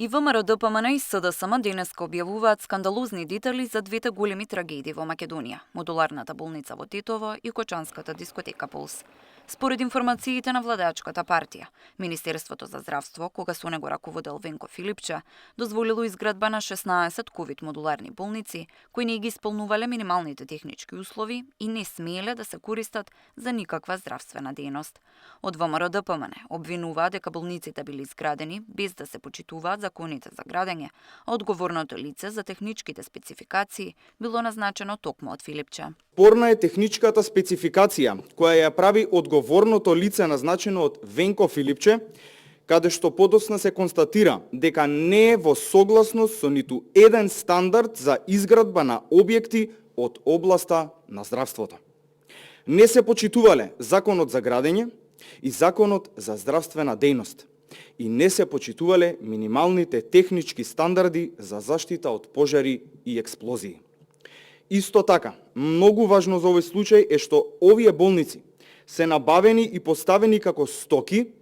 И ВМРО ДПМН и СДСМ денеска објавуваат скандалозни детали за двете големи трагедии во Македонија – модуларната болница во Тетово и кочанската дискотека Пулс. Според информациите на владеачката партија, Министерството за здравство, кога со него раководел Венко Филипче, дозволило изградба на 16 ковид модуларни болници, кои не ги исполнувале минималните технички услови и не смееле да се користат за никаква здравствена дејност. Од ВМРО ДПМН обвинуваат дека болниците били изградени без да се почитуваат законите за градење, а одговорното лице за техничките спецификации било назначено токму од Филипче. Спорна е техничката спецификација која ја прави одговорното лице назначено од Венко Филипче, каде што подоцна се констатира дека не е во согласност со ниту еден стандард за изградба на објекти од областа на здравството. Не се почитувале Законот за градење и Законот за здравствена дејност и не се почитувале минималните технички стандарди за заштита од пожари и експлозии. Исто така, многу важно за овој случај е што овие болници се набавени и поставени како стоки,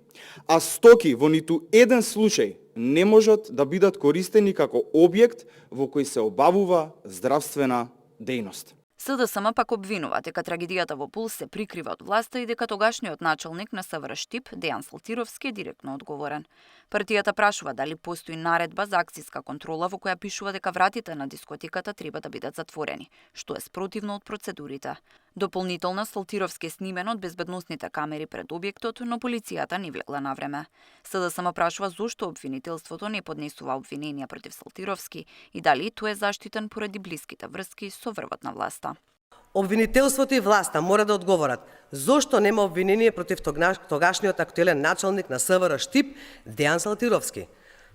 а стоки во ниту еден случај не можат да бидат користени како објект во кој се обавува здравствена дејност. СДСМ пак обвинува дека трагедијата во Пулс се прикрива од власта и дека тогашниот началник на СВР Штип, Дејан Слатировски, е директно одговорен. Партијата прашува дали постои наредба за акциска контрола во која пишува дека вратите на дискотеката треба да бидат затворени, што е спротивно од процедурите. Дополнително Слатировски е снимен од безбедносните камери пред објектот, но полицијата не влегла на време. СДСМ прашува зошто обвинителството не поднесува обвиненија против Слатировски и дали тој е заштитен поради блиските врски со врвот на власта. Обвинителството и власта мора да одговорат зошто нема обвинение против тогашниот актуелен началник на СВР Штип Дејан Слатировски.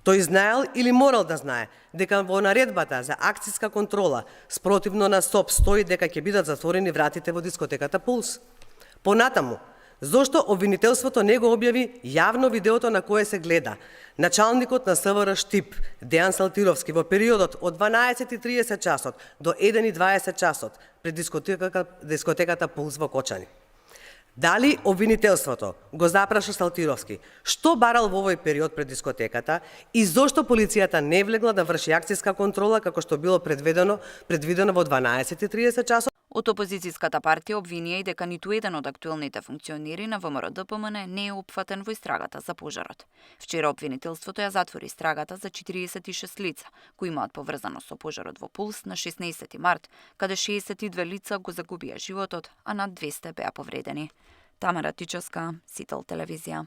Тој знаел или морал да знае дека во наредбата за акциска контрола спротивно на СОП стои дека ќе бидат затворени вратите во дискотеката Пулс. Понатаму, зошто обвинителството не го објави јавно видеото на кое се гледа началникот на СВР Штип Дејан Слатировски во периодот од 12:30 часот до 1:20 часот пред дискотеката Пулс во Кочани? Дали обвинителството го запраша Слатировски што барал во овој период пред дискотеката и зошто полицијата не влегла да врши акциска контрола како што било предвидено во 12:30 часот? Од опозицијската партија обвинија и дека ниту еден од актуелните функционери на ВМРО ДПМН не е опфатен во истрагата за пожарот. Вчера обвинителството ја затвори истрагата за 46 лица кои имаат поврзаност со пожарот во Пулс на 16 март, каде 62 лица го загубија животот, а над 200 беа повредени. Тамара Тичевска, Сител телевизија.